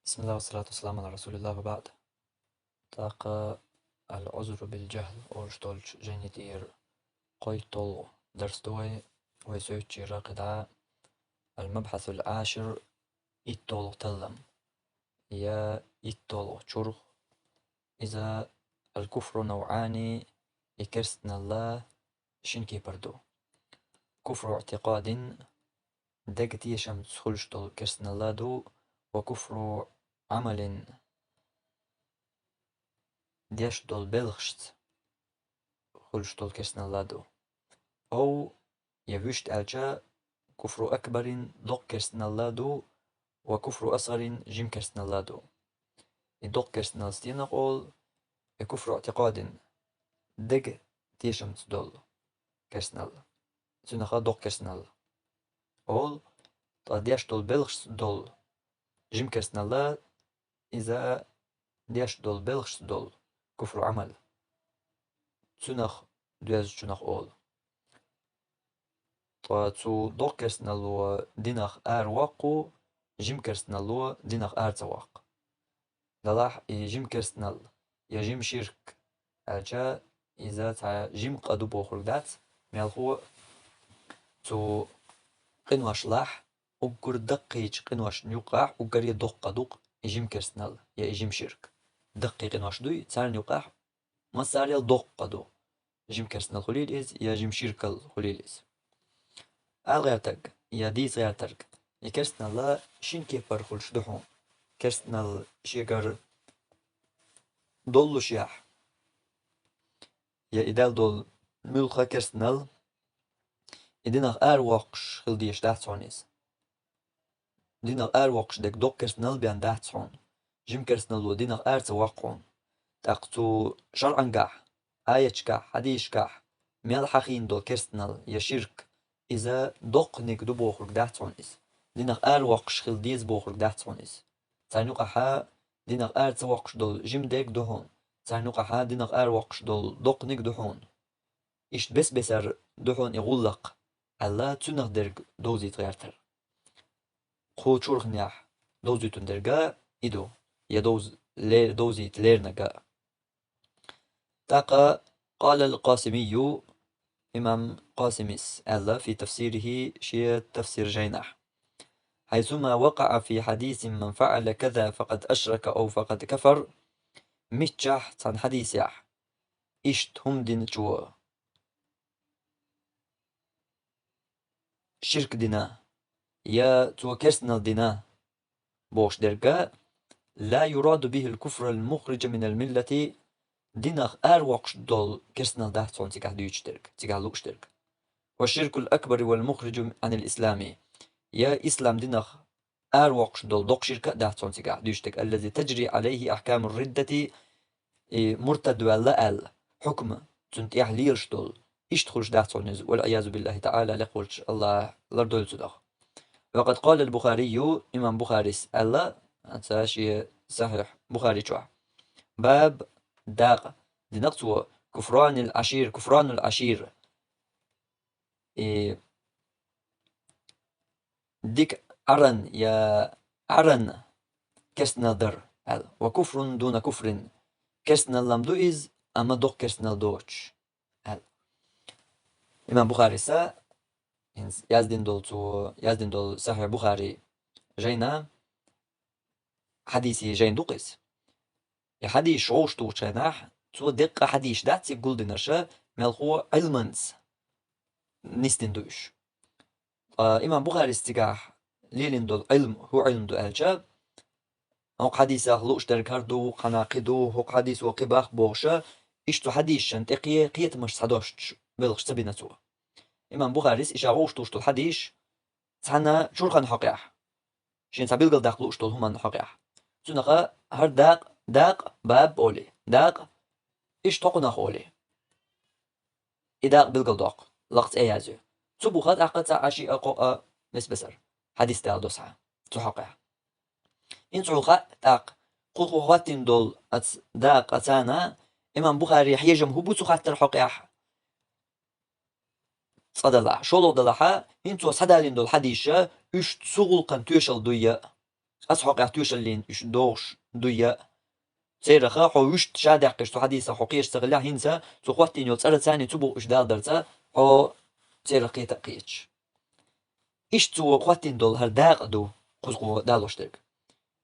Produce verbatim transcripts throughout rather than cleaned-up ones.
بسم الله والصلاة والسلام على رسول الله وبعد. ТӀаккха العذر بالجهل олуш долчу жайни тӀера кхойтталгӀа дарс ду вай, вай соьцучера кхидӀа المبحث العاشر, итталгӀа таллам, я итталгӀа чурх. Иза الكفر نوعان, и керстаналла шин кепара ду. كفر اعتقاد, дега тешамца хуьлуш долу керстаналла ду, وكفر عمل, деш долу белхашца хуьлуш долу керстаналла ду. أو, я вуьшта аьлча, كفر أكبر, доккха керстаналла ду, وكفر أصغر, жима керстаналла ду. И доккха керстаналла стенах олу, и كفر اعتقاد, дега тешамца долу керстаналла. Цуьнах доккха керстаналла олу, ткъа деш долу белхашца долу жима керстаналла, иза деш долу белхашца долу كفر عمل, цуьнах доьзначунах олу. Ткъа цу доккха керстаналло динах аравоккху, жима керстаналло динах ара ца воккху. Делахь и жима керстаналла я жима ширк аьлча, иза цхьа жима къа ду бохург дац, мелхо а цу къиношлахь, уггар даккхийчу къиношна юккъехь уггаре доккха къа ду и жима керстаналла я и жима ширк. Даккхий къинош дуй, царна юккъехь массарел доккха къа ду. Жима керстаналла хуьлийла иза, я жима ширкалла хуьлийла иза. Ала гӀертарг, я дийца гӀертарг, и керстаналла шин кепара хуьлуш ду хьуна. Керстаналла шегара доллушехь, я и даьлла долу муьлхха а керстаналла, и динах аравоккхуш хила дезаш дац хьуна иза. Динах аравоккхуш дерг доккха керстаналла бен дац хьуна. Жима керстаналло динах ара ца воккху хьуна. ТӀаккха цу шарӀангахь, аяташкахь, хьадисашкахь мел хьахийна долу керстаналла я ширк, иза доккханиг ду бохург дац хьуна иза. Динах аравоккхуш хила деза бохург дац хьуна иза. Царна юкъахьа динах ара ца воккхуш долу жима дерг ду хьуна. Царна юкъахьа динах аравоккхуш долу доккханиг ду хьуна. Иштта бес-бесар ду хьуна и гӀуллакх, аьлла, цуьнах дерг довзийта гӀертар. Кху чурханехь довзуьйтун дерг а и ду, я довз-, ле-, довзийта лернарг а. ТӀаккха قال القاسمي, имам Къасимис аьлла, في تفسيره, шен тафсир жайнахь: حيثما وقع في حديث من فعل كذا فقد أشرك أو فقد كفر, миччахь цхьана хьадисехь иштта хӀума диначо ширк дина, я цо керстаналла дина бохуш дерг а, لا يراد به الكفر المخرج من الملة, динах аравоккхуш долу керстаналла дац хьуна цигахь дуьйцуш дерг, цигахь лууш дерг. والشرك الأكبر والمخرج عن الإسلام, я ислам динах аравоккхуш долу доккха ширк а дац хьуна цигахь дуьйцуш дерг, الذي تجري عليه أحكام الردة, и муртад ваьлла аьлла, хьукма цунна тӀехь лелаш долу, иштта хуьлуш дац хьуна иза, والعياذ بالله تعالى, лекха волчу АллахӀа лардойла цунах. وقد قال البخاري, имам Бухарис аьлла, цу шен Сахьихь Бухари чохь: باب, дакъа дина цо, كفران العشير, كفران العشير, и дика Ӏаран я Ӏаран керстаналла дар аьлла. وكفر دون كفر, керстаналла-м ду иза, амма доккха керстаналла доцуш аьлла. Имам Бухариса хӀинца яздина долу, цо яздина долу Сахьихь Бухари жайна хьадисийн жайна ду-кх иза. И хьадисаш вовшах тухучу хенахь, цо деккъа хьадисаш дац цига гулдинарш, мелхо Ӏилманца нисдина ду уьш. Ткъа имам Бухарис цигахь лелийна долу Ӏилма хӀун Ӏилма ду аьлча, хӀокху хьадисах лууш дерг хӀара ду, хӀокхуьнан кхин ду, хӀокху хьадисо кхин бах бохуш, иштта цу хьадисашна тӀе кхе-, кхетамаш схьадоштуш белхаш ца бина цо. Имам Бухарис и ша вовшах тухуш долу хьадисаш цхьана чурхана хьокъехь, шен цхьа билгалдаккха лууш долу хӀуманна хьокъехь. Цунах хӀара дакъа, дакъа, баб олий, дакъа, иштта хӀокхунах олий. И дакъа билгалдоккху, лакха цӀе язйо. Цу буха тӀаккха цхьа а, шиъ а, кхоъ а, бес-бесар хьадис дала досхьа цу хьокъехь. ХӀинца хьуна хаьа тӀаккха, кху хӀоттийна долу аца дакъа царна имам Бухари хьежам хӀун бу цу хаттар хьокъехь? Цкъа далахь, шолгӀа далахьа, хӀинца цо схьадалийна долу хьадисаш, уьш цу гӀуллакхан тоьшалла дуй а. Ас хьокъехь тоьшаллин уьш догӀуш дуй я. Церах хьо вуьшта ша даьккхича цу хьадисах хьо кхеташ ца хилахь, хӀинца цо хӀоттийна йолу цӀарца а, цу боху уьш далдарца хьо церах кхета а кхеташ. Иштта цо хӀоттийна долу хӀара дакъа ду кхузахо далош дерг.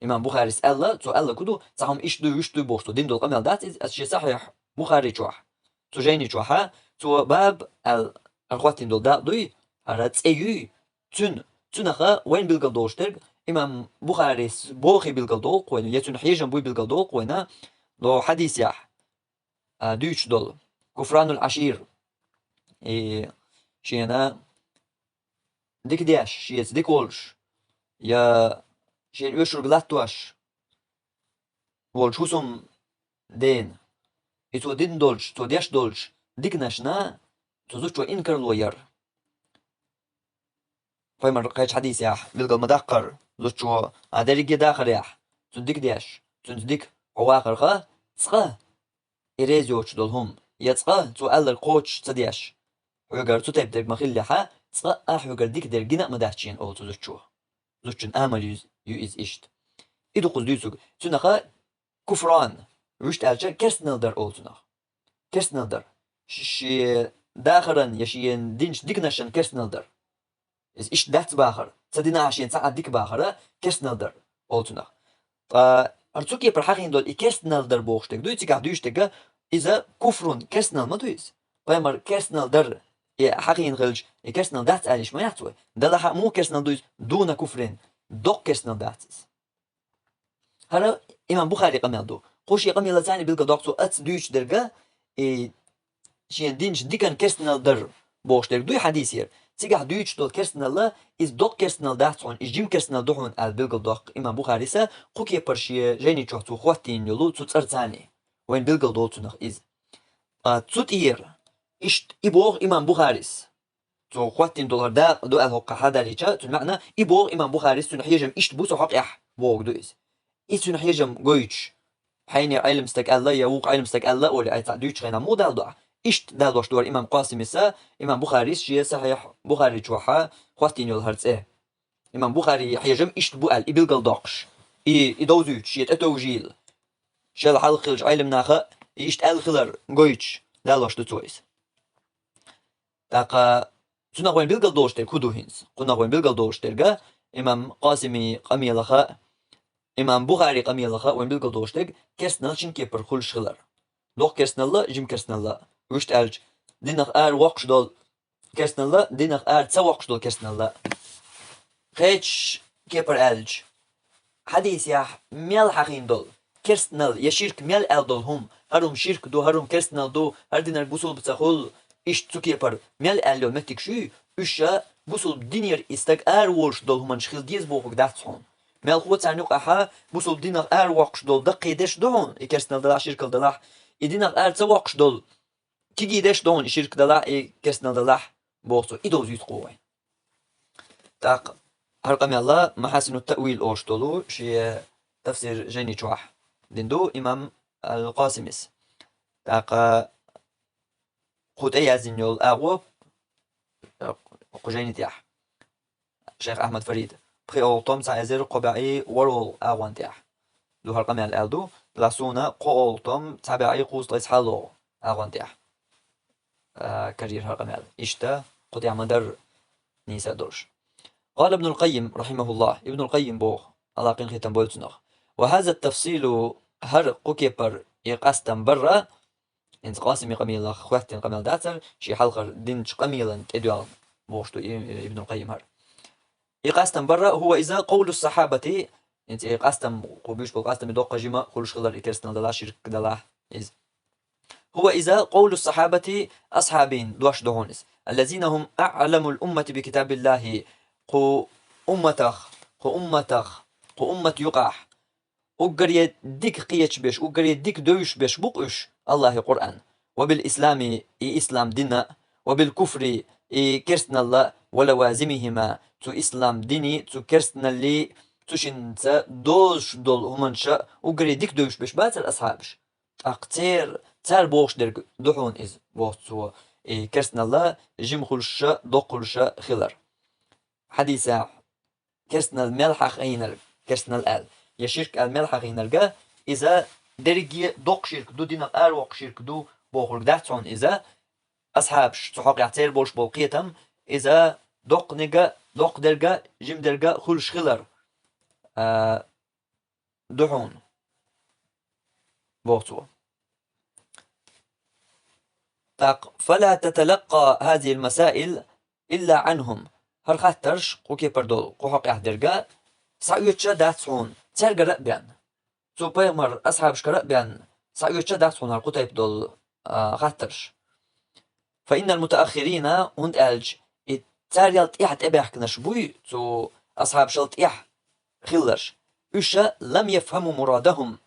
Имам Бухарис аьлла, цо аьлларг хӀун ду, цхьа хӀума иштта дуй, вуьшта дуй бохуш цо дина долу къамел дац иза, аса шен Сахьихь Бухари чохь, цу жайни чохьа, цо баб аьлла, хӀара хӀоттийна долу дакъа дуй, хӀара цӀе юй, цуьнан, цуьнах вайна билгал долуш дерг, имам Бухарис бохий билгал долу-кх вайна, я цуьнан хьежам буй билгал долу-кх вайна, но хьадисехь, а, дуьйцуш долу. Куфранул Ӏашир. И шена дика деш, шеца дика волуш, я шена оьшург латтош волчу хӀусамдена, и цо дина долчу, цо деш долчу диканашна цу зудчо инкарло яр. Пайхамар кхечу хьадисехь билгал ма-даккхара, зудчо а дерриге дахарехь, цунна дика деш, цуьнца дика хьо вахарха, цкъа и реза йоцуш долу хӀума, я цкъа цо аьлларг кхочуш ца деш, хьоьгара цу тайпа дерг ма хиллехьа, цкъа а хьоьгара дика дерг гина а ма дац шена, олу цу зудчо. Зудчун амал ю, ю иза иштта. И ду кхуза дуьйцург. Цуьнах куфран, вуьшта аьлча, керстанал дар олу цунах. Керстанал дар. Ш-, шен дахаран я шен динчу диканашан керстанал дар. Иза иштта дац бахар, ца дина ахь шена цхьа а дика бахара, керстанал дар олу цунах. Ткъа хӀара цу кепара хьахийна долу и керстанал дар бохуш дерг дуй, цигахь дуьйцуш дерг, иза куфрун, керстанал ма ду иза. Пайхамар керстанал дар, и хьахийна хилча, и керстанал дац аьлла йиш ма яц вай. Делахь а муха керстанал ду иза, дуна куфрин, доккха керстанал дац иза. ХӀара имам Бухари къамел ду. Кху шен къамелаца а билгал доккху цо аса дуьйцуш дерг, и шен динчу дикан керстанал дар бохуш дерг дуй хьадисера. Цигахь дуьйцуш долу керстаналла, иза доккха керстанал дац хьуна, иза жима керстанал ду хьуна аьлла билгал доккху имам Бухариса, кху кепара шен жайни чохь цо хӀоттийна йолу цу цӀарца а. Вайна билгал долу цунах иза. Ткъа цу тӀера, иштта и боху имам Бухарис. Цо хӀоттийна долу хӀара дакъа ду аьлла хӀокху хьадалийча, цуьнан маьӀна, и боху имам Бухарис, цуьнан хьежам иштта бу со хьокъехь боху ду иза. И цуьнан хьежам гойтуш, хьайне Ӏелам стаг аьлла, я вукху Ӏелам стаг аьлла, олий, ай цхьаъ дуьйцучу хенахь муха далдо ахь? Иштта далош ду хӀара имам Къасимиса, имам Бухарис шен Сахьихь Бухари чохьа хӀоттийна йолу хӀара цӀе. Имам Бухари хьежам иштта бу аьлла, и билгал доккхуш, и, и довзуьйтуш, шен тӀетовжийла. Шел хьалха хиллачу Ӏелам наха и иштта аьлла хилар гойтуш, далош ду цо иза. ТӀаккха цунах вайн билгал долуш дерг хӀун ду хӀинца? Кхунах вайн билгал долуш дерга, имам Къасими къамелаха, имам Бухари къамелаха вайн билгал долуш дерг, керстанал шина кепара хуьлуш хилар. Доккха керстаналла, жима керстаналла. Вуьшта аьлча, динах ара воккхуш долу керстаналла, динах ара ца воккхуш долу керстаналла. Кхечу кепара аьлча, хьадисехь мел хьахийна долу, керстанал я ширк мел аьлла долу хӀума, хӀара хӀума ширк ду, хӀара хӀума керстанал ду, хӀара динарг бусулба ца хуьлу, иштта цу кепара мел аьлла йолу меттигаш юй, уьш ша бусулба динера и стаг ара волуш долу хӀуманаш хила деза бохург дац хьуна. Мелхо царна юкъахьа бусулба динах ара воккхуш долу даккхий дерш ду хьуна, и керстанал делахь, ширкал делахь, и динах ара ца воккхуш долу кегий дерш ду хьуна, и ширк делахь, и керстанал делахь, боху цо, и довзуьйту кхо вайн. ТӀаккха хӀара къамелла Махьасину Таъвил олуш долу шен тафсир жайни чохь дина ду имам Ал-Къасимис. ТӀаккха кху тӀе яздина йолу агӀо, кху жайни тӀехь, шайх Ахьмад Фарид, пхиъолгӀа том цхьа эзар кхо бӀе ворхӀолгӀа агӀон тӀехь ду хӀара къамел аьлла ду, делахь суна кхоалгӀа том цхьа бӀе кхузткъе цхьалгӀа агӀон тӀехь а, карийра хӀара къамел. Иштта кху тӀехь ма-дарра нийса а долуш. Къала Ибнул Къаййим, рахьимахуллахь, Ибнул Къаййим боху, Аллах къинхетам бойла цунах: «Ва хаза тафсилу», хӀара кху кепара и къастам барра, хӀинца Къасими къамелах хӀоьттина къамел дацара, шен хьалхара динчу къамелан тӀедоьлху бохуш ду и-, Ибнул Къаййим хӀара. И къастам барра, хӀува иза къовлу сахьабати, хӀинца и къастам, кху буьйш болу къастам и доккха жима хуьлуш хилар, и керстанал делахь, ширк делахь, иза. ХӀува иза къовлу сахьабати, асхьабийн дош ду хьуна иза. Аллазина хӀум аъламул уммати би китабиллахи, кху умматах, кху умматах, кху уммат юкъахь уггаре дика кхеташ берш, уггаре дика девзаш берш бу-кх уьш, Аллахьи Къуръан, ва бил ислами, и ислам дина, ва бил куфри, и керстаналла, ва лавазимихима, цу ислам дини, цу керстаналли, цу шинца дозуш долу хӀуманша уггаре дика девзаш берш бацара асхьабаш. ТӀаккха цер-, цара бохуш дерг ду хьуна иза, боху цо, и керстаналла жима хуьлуша, доккха хуьлуша хилар. Хьадисехь керстанал мел хьахийнарг, керстанал аьлла. Я ширк аьлла мел хьахийнарг, иза дерриге доккха ширк ду, динах аравоккха ширк ду бохург дац хьуна иза. Асхьабаш цу хьокъехь церан болуш болу кхетам, иза доккханиг а, доккхадерг а, жимадерг а хуьлуш хилар, а, ду хьуна, боху цо. ТӀаккха, «فلا تتلقى هذه المسائل إلا عنهم». ХӀара хаттарш, кху кепара долу, кху хьокъехь дерг а, схьаоьцуш а дац хьуна, цаьргара а бен. Цу пайхамар асхьабашкара а бен, схьаоьцуш а дац хьуна хӀара кху тайпа долу, а, хаттарш. «فإن المتأخرين», хӀунда аьлча и царал тӀаьхьа тӀебаьхкинарш буй, цу асхьабашал тӀаьхьа хилларш, уьш а, «لم يفهموا مرادهم».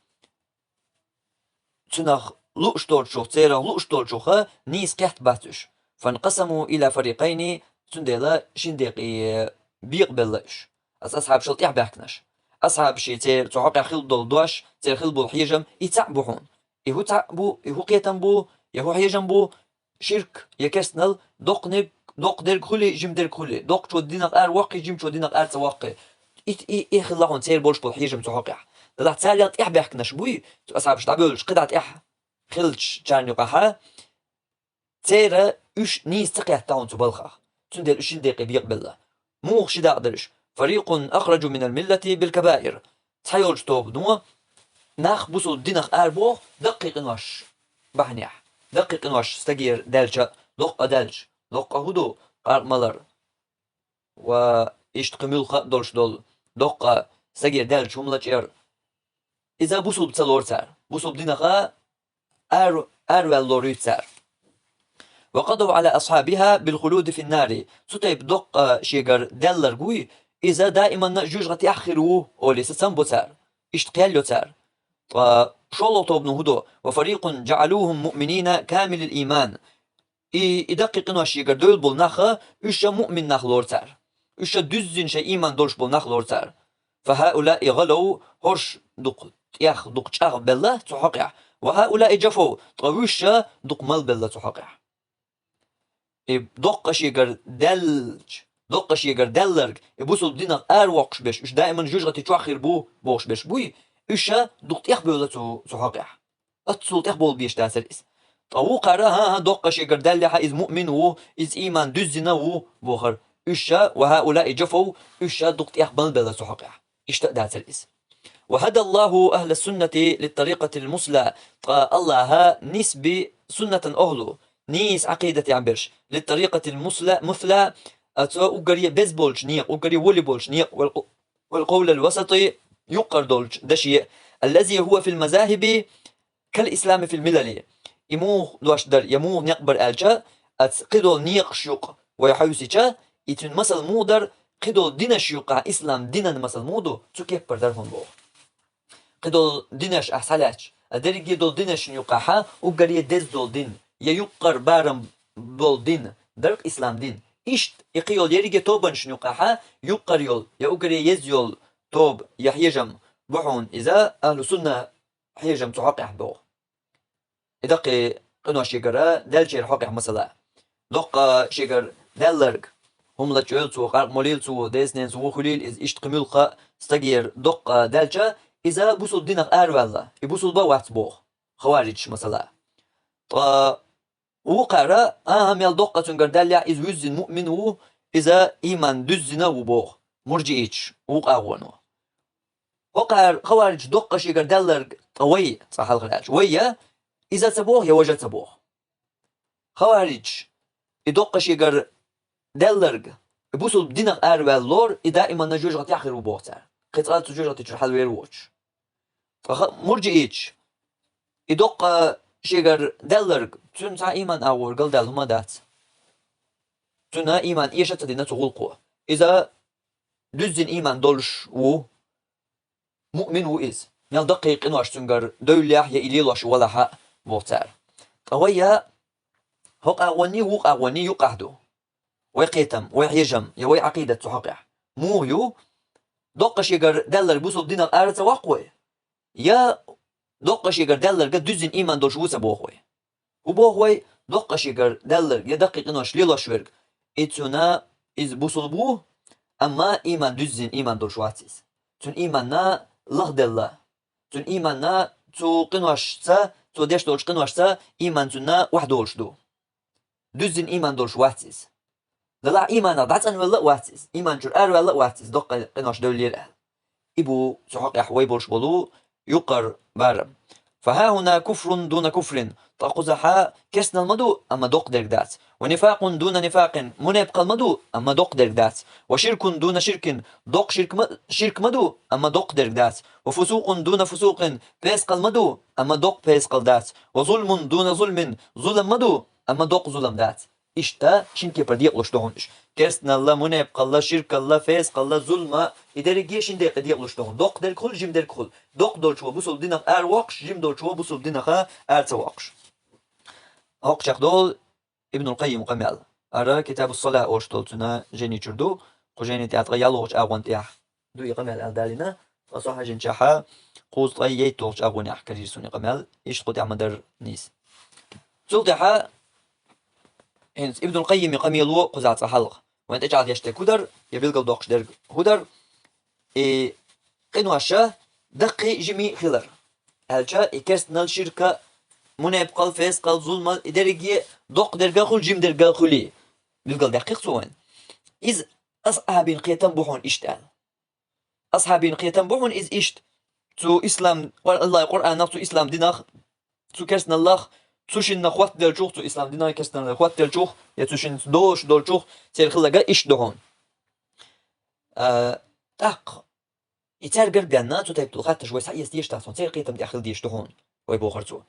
Цунах лууш долчух, церан лууш долчух а нийса кхетта бац уьш. «فانقسموا إلى فريقين», цундела шин декъе бекъабелла уьш. Аса асхьабашал тӀаьхьа баьхкинарш. Асхьабаший церан цу хьокъехь хилла долу дош, церан хилла болу хьежам, и цхьаъ бу хьуна. И хӀун цхьаъ бу, и хӀун кхетам бу, я хӀун хьежам бу, ширк, я керстанал, доккханиг, доккхадерг хуьлий, жимадерг хуьлий, доккхачо динах аравоккхий, жимачо динах ара ца воккхий. И, и, и хилла хьуна церан болуш болу хьежам цу хьокъехь. Делахь царал тӀаьхьа баьхкинарш буй, цу асхьабаш дӀабевллачу кхидӀа тӀаьхьа хиллачарна юкъахь, церан уьш нийса ца кхетта хьуна цу балхах. Цундела уьш шин декъе бекъабелла. Муха ши дакъа дара уьш? «فريق أخرجوا من الملة بالكبائر». Цхьайолчу тобано нах бусулба динах арабоху даккхий къинош бахьанехь. Даккхий къинош стагера даьлча, доккха а даьлча, доккха а хӀун ду, къаркъа малар ва иштта кхин муьлхха а долуш долу, доккха а стагера даьлча хӀума лачкъор. Иза бусулба ца лору цара. Бусулба динах а ар-, араваьлла лоруьйту цара. «وقضوا على أصحابها بالخلود في النار». Цу тайпа доккха шегара даьлларг вуй, иза даиманна жоьжахатехь хир ву, олий сацам бо цара. Иштта кхел йо цара. Ткъа шолгӀа тобано хӀун до: «وفريق جعلوهم مؤمنين كامل الإيمان». И, и даккхий къинош шегара девлла болу нах а, уьш а муъмин нах лору цара. Уьш а дуьззина шайн ийман долуш болу нах лору цара. «فهؤلاء غلوا», хӀорш дукха тӀех, дукха чӀагӀбелла цу хьокъехь. «وهؤلاء جفوا», ткъа уьш а дукха малбелла цу хьокъехь. И доккха шегара даьллача, доккха шегара даьлларг, и бусулба динах аравоккхуш берш, уьш даиман жоьжахати чохь хир бу бохуш берш буй, уьш а дукха тӀех бевлла цу, цу хьокъехь. Оццул тӀех болу беш дацара иза. Ткъа вукхара, хӀан-хӀа, доккха шегара даьллехь а иза муъмин ву, иза ийман дуьззина ву, бохура. Уьш а, «وهؤلاء جفوا», уьш а дукха тӀех малбелла цу хьокъехь. Иштта а дацара иза. «وهدى الله أهل السنة للطريقة المثلى». Ткъа Аллаха нисби суннатан охӀлу, нийса Ӏакъидатехь берш, «للطريقة المثلى», мусла, а цо уггаре беза болчу некъа, уггаре воли болчу некъа, «والق-, والقول الوسط», юккъара долчу даше, «الذي هو في المذاهب كالإسلام في الملل». И муха дош дара, я муха некъ бара аьлча, аца кхидолу некъаш юкъа вай хьаьвсича, и цуьнан масал муха дара, кхидолу динаш юккъахь ислам динан масал муха ду, цу кеппара дара хьуна боху. Кхидолу динаш ахь схьалаьцча, а дерриге долу динашна юккъахьа уггаре деза долу дин, я юккъара барам болу дин, дара-кх ислам дин. Иштта и кхийолу ерриге тобанашна юккъахьа юккъара йолу, я уггаре еза йолу тоба, я хьежам бу хьуна иза, ахьлу сунна хьежам цу хьокъехь боху. И даккхий къинош шегара даьллачеран хьокъехь масала. Доккха шегара даьлларг, хӀума лачкъойла цо, къаркъа молийла цо, деза-ненца вон хуьлийла иза, иштта кхин муьлхха а стагера доккха даьлча, иза бусулба динах араваьлла, и бусулба а вац боху, хаваридж масала. Ткъа вукхара, а-а, мел доккха цуьнгара даьллехь, иза вуьззина муъмин ву, иза ийман дуьззина а ву боху, мурджииташ, вукху агӀоно. ХӀокхара хаваридж доккха шегара даьлларг ткъа вай, цкъа хьалха аьлча, вай я иза ца боху, я важа ца боху. Хаваридж, и доккха шегара даьлларг, и бусулба динах араваьлла лору, и даиманна жоьжахатехь хир ву боху цара. Кхин цкъа цу жоьжахати чуьра хьалавер воцуш. Ткъа ха-, мурджииташ, и доккха шегара даьлларг, цуьнан цхьа ийман агӀор галдаьлла хӀума дац. Цуьнан ийман эша а ца дина цу гӀуллакхо. Иза дуьззина ийман долуш ву, муъмин ву иза. Мел даккхий къинош цуьнгара девллехь я и лелош валахьа, боху цара. Ткъа вай я хӀокху агӀонний, вукху агӀонний юккъахь ду. Вай кхетам, вай хьежам, я вай Ӏакъидат цу хьокъехь. Муха ю? Доккха шегара даьлларг бусулба динах ара ца воккху вай? Я доккха шегара даьлларга дуьззина ийман долуш ву ца боху вай? ХӀун боху вай, доккха шегара даьлларг, я даккхий къинош лелош верг, и цуьнан иза бусулба ву, амма ийман дуьззина ийман долуш вац иза. цуьнан ийманна лахделла. Цуьнан ийманна цу къиношца, цо деш долчу къиношца ийман цуьнан охьадолуш ду. Дуьззина ийман долуш вац иза. Делахь ийманах дӀацӀанвелла а вац иза, ийман чуьра араваьлла а вац иза, доккха къинош девллера аьлла. И бу цу хьокъехь вай болуш болу юккъара барам. فها هنا كفر دون كفر, ткъа кхузахь керстанал ма ду, амма доккха дерг дац. ونفاق دون نفاق, мунепакъал ма ду, амма доккха дерг дац. وشرك دون شرك, доккха ширк ма, ширк ма ду, амма доккха дерг дац. وفسوق دون فسوق, пескъал ма ду, амма доккха пескъал дац. وظلم دون ظلم, зулам ма ду, амма доккха зулам дац. Иштта шина кепара декъалуш ду хьуна уьш. Керстаналла, мунепакъалла, ширкалла, фескъалла, зулма, и дерриге шина декъе декъалуш ду хьуна. Доккха дерг хуьлу, жима дерг хуьлу. Доккха долчо бусулба динах аравоккхуш, жима долчо бусулба динах ара ца воккхуш. ХӀокху чекхдолу Ибнул Къаййим къамел. Ара Китабу Сала олуш долу цуьнан жайни чуьра ду, кху жайни тӀехь ткъа ялхолгӀачу агӀонна тӀехь ду и къамел аьлла далийна, ткъа со хьаьжинчохь кхузткъе ейтталгӀачу агӀонехь карийра суна и къамел, иштта кху тӀехь ма-дарра нийса. Цул тӀаьхьа хӀинца Ибнул Къаййими къамело кхузахь цкъа хьалха. Вайн тӀечӀагӀдеш дерг хӀун дара, я билгалдоккхуш дерг хӀун дара, и къиноша даккхий жимий хилар. Аьлча, и керстанал, ширка, мунепакъал, фескъал, зулмал, и дерриге доккха дерг а хуьлу, жима дерг а хуьлий. Билгалдаьккхи-кх цо вайн. Иза асхьабийн кхетам бу хьуна иштта аьлла. Асхьабийн кхетам бу хьуна иза иштта. Цу ислам, Къур-, Аллахьан Къуръанах, цу ислам динах, цу керстаналлах, цу шинна хоттаделлачух, цу ислам динах, керстаналлах хоттаделлачух, я цу шинца долуш долчух, церан хилларг а иштта ду хьуна. А, тӀаккха и цаьргара бен цу тайпа долу хаттарш вай схьаэца дезаш дац хьуна, церан кхетам тӀехь хила дезаш ду хьуна, вай бохура цо.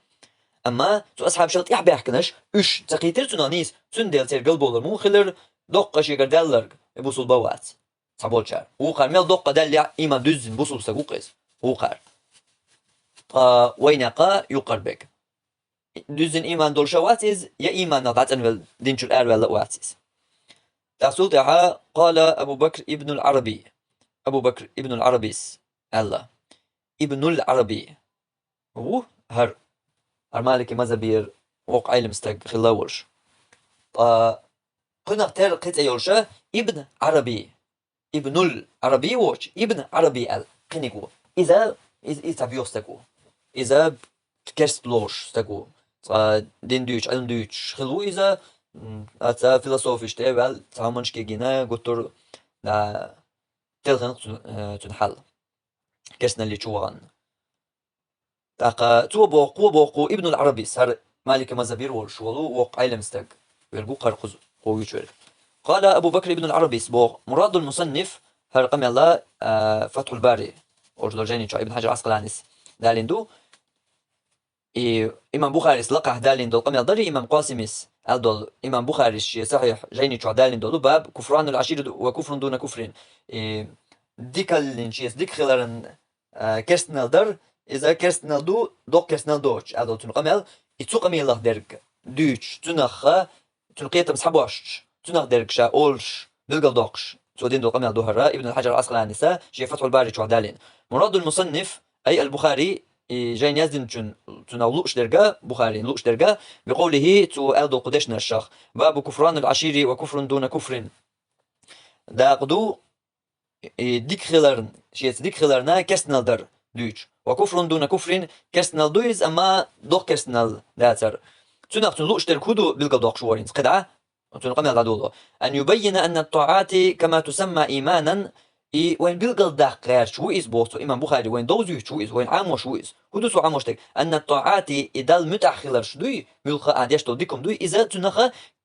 Амма цу асхьабашал тӀаьхьабаьхкинарш, уьш ца кхийтира цунах нийса, цундела церан галбовлар муха хилира, доккха шегара даьлларг, и бусулба вац. Цхьаболчара. Вукхара мел доккха даьллехь, ийман дуьззина бусулба стаг ву-кх иза. Вукхара. Ткъа вайнех юккъера берг. Дуьззина ийман долуш а вац иза, я ийманах дӀацӀанвелла, дин чуьра араваьлла а вац иза. ТӀаккха цул тӀаьхьа къала Абу Бакр ибн ал-Ӏараби. Абу Бакр ибн ал-Ӏарабис аьлла. Ибн ал-Ӏараби ву хӀара. ХӀара Малики мазхабера воккха Ӏелам стаг хилла волуш. Ткъа кхунах терра кхин цӀе йолуша Ибн Ӏараби. Ибнул Ӏараби воцуш, Ибн Ӏараби аьлла кхиниг ву. Иза, иза, иза цхьа боьха стаг ву. Иза керста лоруш стаг ву. Цкъа дин дуьйцуш, Ӏилма дуьйцуш хилла ву иза, м, а цхьа философиш тӀе а ваьлла, цхьа хӀуманаш кегийна гуттар а, телхина-кх цу-, э, цуьнан хьал. Керстаналле чу вахана. ТӀаккха цо боху, кхо боху Ибнул Ӏарабис, хӀара Малики мазхабера волуш волу воккха Ӏелам стаг, верг ву-кх хӀара кхуза кхо вуьйцу верг. Къала Абу Бакр ибнул Ӏарабис боху, мурадул мусанниф, хӀара къамел а, а, Фатхьул Бари, олуш долу жайни чохь Ибн Хьаджар Ӏаскъаланис далийна ду. И имам Бухарис лакхахь далийна долу къамел дарий, имам Къасимис аьлла долу, имам Бухарис шен Сахьихь жайни чохь далийна долу, баб куфранул Ӏашири ва куфрун дуна куфрин. И дикаллин шеца дика хиларан а, керстанал дар, иза керстанал ду, доккха керстанал доцуш, аьлла долу цуьнан къамел, и цу къамелах дерг дуьйцуш, цуьнах, цуьнан кхетам схьабоссуш, цуьнах дерг ша олуш, билгалдоккхуш, цо дина долу къамел ду хӀара, Ибн Хьаджар Ӏаскъаланиса шен Фатхьул Бари чохь далийна. Мурадул мусанниф, ай ал-Бухари, и жайна яздинчун, цунах лууш дерг а, Бухарин лууш дерг а, бикъовлихи, цо аьлла долу кху дешнашах, бабу куфранул Ӏашири ва куфрун дуна куфрин. Дакъа ду, и дика хиларна, шеца дика хиларна керстанал дар дуьйцуш. Ва куфрун дуна куфрин, керстанал ду иза, амма доккха керстанал дацар. Цуьнах цуьнан лууш дерг хӀун ду билгалдоккхуш ву хӀинца кхидӀа? Цуьнан къамел дӀадоло. Ан юбаййина анна ат-таӀати кама тусамма ийманан, и вайн билгалдаккха гӀерташ ву иза боху цо, имам Бухари вайн довзуьйтуш ву иза, вайн Ӏамош ву иза. ХӀун ду цо Ӏамош дерг? Анна ат-таӀати, и Далла муьтӀахь хиларш дуй, муьлхха а деш долу дика хӀума дуй, иза цуьнах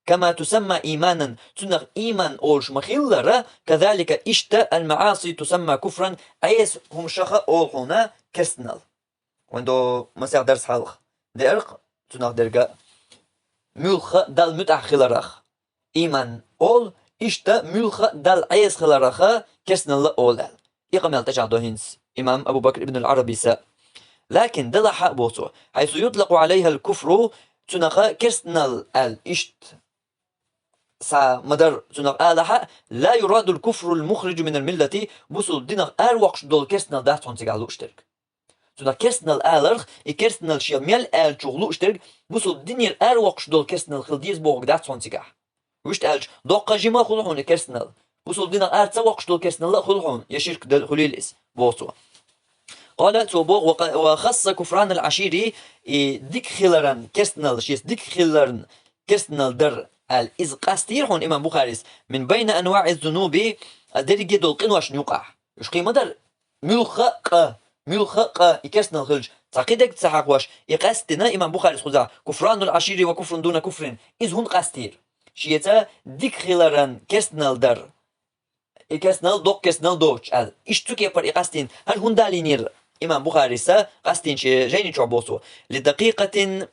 кама тусамма ийманан, цуьнах ийман олуш ма-хиллара, казалика, иштта, ал-маӀаси тусамма куфран, Ӏеса хӀумашах а олу хьуна керстанал. Вайн до масех дарс хьалха деара-кх цуьнах дерг а, муьлхха а Далла муьтӀахь хиларах ийман олу, иштта муьлхха а Далла Ӏеса хиларах а керстанал а олу аьлла. И къамел тӀечӀагӀдо хӀинца имам Абу Бакр ибн ал-Ӏарабиса. Лакин, делахь а, боху цо, хьайсу ютлакъу Ӏалайхьал куфру, цунах керстанал аьлла иштта схьа ма-дарра цунах алахь а, ла юрадул куфрул мухриджу минал миллати, бусулба динах аравоккхуш долу керстанал дац хьуна цигахь лууш дерг. Цунах керстанал аларх, и керстанал шен мел аьллачух лууш дерг, бусулба динера аравоккхуш долу керстанал хила деза бохург дац хьуна цигахь. Вуьшта аьлча, доккха жима а хуьлу хьуна и керстанал. Бусулба динах ара ца воккхуш долу керстанал а хуьлу хьуна, я ширк д-, хуьлийла иза, боху цо. Къала, цо боху, ва къа-, ва хасса куфранал Ӏашири, и дика хиларан керстанал, шеца дика хиларан керстанал дар аьлла, иза къастийра хьуна имам Бухарис, мин байна анваӀи зунуби, а дерриге долу къиношна юкъахь. Уьш кхин ма дара, муьлхха а къа, муьлхха а къа и керстанал хилча, цхьа кхин дерг ца хьахош, и къаьстина имам Бухарис кхузахь, куфранул Ӏашири ва куфрун дуна куфрин, иза хӀунда къастийра? Шеца дика хиларан керстанал дар. И керстанал доккха керстанал доцуш аьлла. Иштта цу кепара и къастийна. ХӀара хӀунда далийнера имам Бухариса, къастийна шен жайни чохь боху цо. Ли дакъикъатин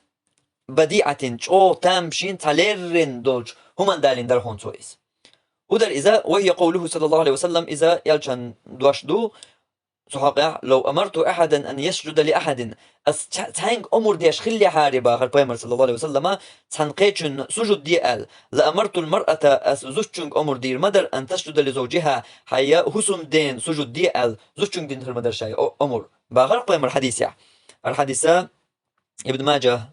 бадиӀатин, чӀогӀа тамашийна, цхьа леррина долчу хӀуманна далийна дара хьуна цо иза. ХӀун дара иза? Ва хӀия къовлуху саллаллаху Ӏалайхи ва саллам, иза элчан дош ду. Цу хьокъехь, лав амарту ахьадан ан ясжуда ли ахьадин, ас ца-, цхьаьнга омра деш хиллехьара, бахара пайхамар саллаллаху Ӏалайхи ва саллама, цхьана кхечунна сужуд де аьлла, ла амартул маръата, ас зудчуьнга омра дийр ма дара, ан тасжуда ли завжиха, хьайн хӀусамдена сужуд де аьлла, зудчуьнга дина хир ма дара ша и о-, омра, бахара пайхамар хьадисехь. ХӀара хьадиса Ибн Маджа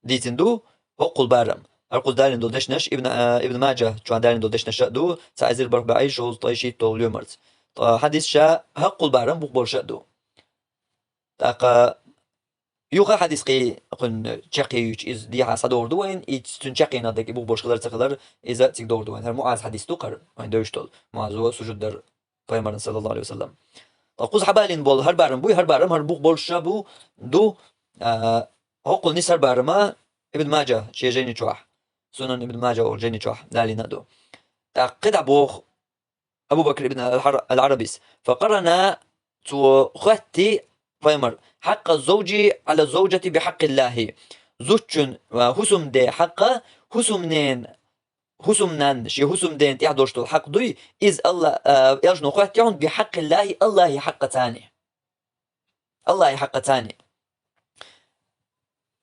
дийцина ду, хӀоккхул барам. ХӀара кхуза далийна долу дешнаш Ибн, а, Ибн Маджа чохь далийна долу дешнаш а ду, цхьа эзар бархӀ бӀе шовзткъе шийтта долу лоьмарца. Ткъа хьадис ша хӀоккхул барам бухболуш а ду. ТӀаккха юха хьадис кхин кхуьнан чекхъюьйчу иза дехьа схьадогӀур ду вайн, и цуьнан чекхъенах дерг и бухболуш хилар ца хилар, иза цига догӀур ду вайн. ХӀара МуӀаз хьадис ду кхара, вайн девзаш долу. МуӀазо сужуд дара пайхамарна, саллаллаху Ӏалайхи ва саллам. Ткъа кхуза хьабалийна болу хӀара барам буй, хӀара барам хӀара бухболуш а бу, ду, а, хӀоккхул нисса хӀара барама Ибн Маджа шен жайни чохь, Сунан Ибн Маджа олу жайни чохь далийна а ду. ТӀаккха кхидӀа боху Абу Бакр ибн ал-Хьар-, ал-Ӏарабис: факъарана, цо хоьттий пайхамар, хьакъа завжи Ӏала завжати бихьакъиллахи. Зудчун, а, хӀусамден хьакъа, хӀусамнен, хӀусамнан шен хӀусамден тӀехь долуш долу хьакъ дуй, иза Алла-, а, элчано хоьттий хьуна бихьакъиллахи, Аллахьи хьакъа царна. Аллахьи хьакъа царна.